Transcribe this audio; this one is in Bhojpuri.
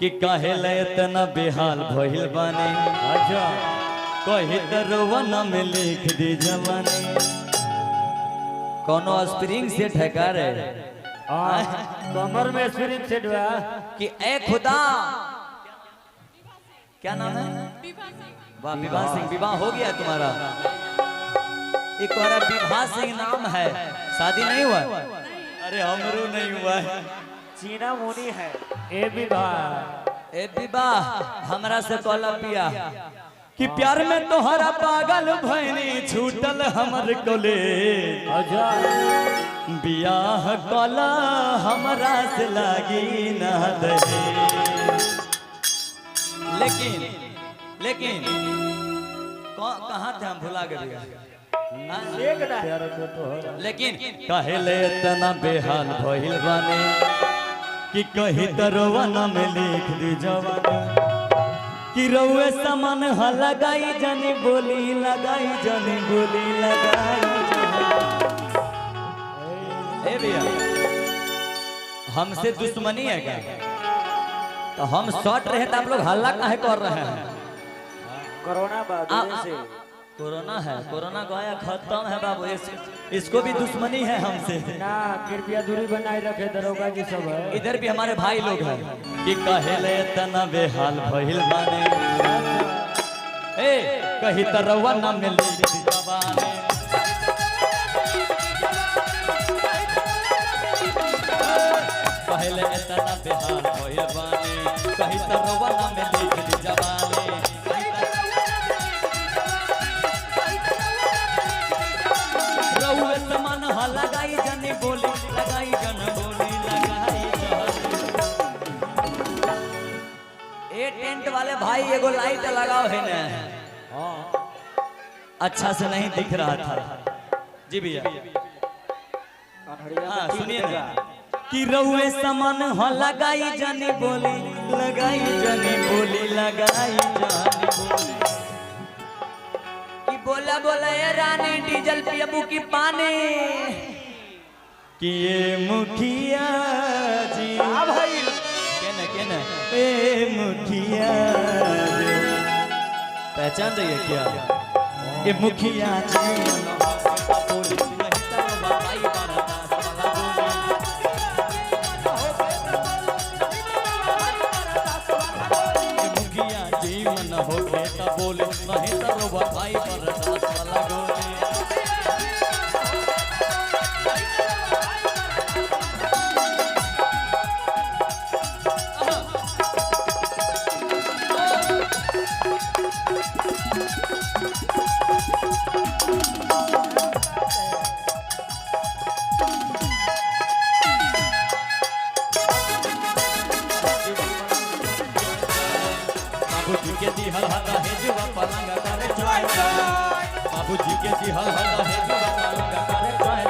कि काहे ले इतना बेहाल भइल बानी। अच्छा। कही दरवाना में लिख दी जवानी। कोनो स्प्रिंग सेट है का रे? हाँ, कमर में स्प्रिंग सेट बा। कि ए खुदा, क्या नाम है? वाह, विवाह सिंह। विवाह हो गया तुम्हारा? एक और विवाह सिंह नाम है, शादी नहीं हुआ? अरे हमरो नहीं हुआ है। चीना मुनी है। ए विवाह। ए विवाह, हमरा से कहला पिया कि प्यार में तोहरा पागल भैनी, छूटल हमर कॉलेज। अच्छा। बियाह कला हमरा से लागी ना दहेज। लेकिन लेकिन कहाँ थे हम? भुला गए भैया। हाँ? प्यार में तोहरा। लेकिन कहेले इतना बेहाल भइल बानी कि कही तरवाना में लिख दी जवानी। कि रउए सामान ह लगाई जानी बोली, लगाई जानी बोली, लगाई जानी। ए भैया, हमसे दुश्मनी है क्या? तो हम शॉर्ट रहे तो आप लोग हल्ला काहे कर रहे हैं? कोरोना बाद से। कोरोना है, कोरोना गया, खत्म है बाबू। इसको भी दुश्मनी है हमसे। ना, कृपया दूरी बनाए रखे, दरोगा जी सब है। इधर भी हमारे भाई लोग हैं। कि कहेले तना बेहाल भइल बाने, ए कही तरवा न मिली जवाने। कहेले तना बेहाल भइल बाने, कही तरवा न मिली जवाने। रउए समान ह लगाई जनी बोली, लगाई जन बोली, लगाई जन। ए टेंट वाले भाई, एगो लाइट लगाओ है ना। हाँ। अच्छा से नहीं दिख रहा था जी भैया। अनहरिया हाँ, में सुनिए तीन ना कि रउए समान ह लगाई जनी बोली, लगाई जनी बोली, लगाई जनी बोली। कि बोला बोला ए रानी, डीजल पियबू की पानी? कि ये मुखिया जी। आ भाई। केने केने ए मुखिया जी, पहचान रही है क्या? ये मुखिया जी, बोली नहीं तो भाई बरदास वाला बोली। ये मुखिया जी, मन हो गए त बोले नहीं तो भाई बरदास वाला गोली। बाबूजी के दिहल हता हे जुआ पलंग करे चॉय चॉय। बाबूजी के दिहल हता हे जुआ पलंग करे चॉय।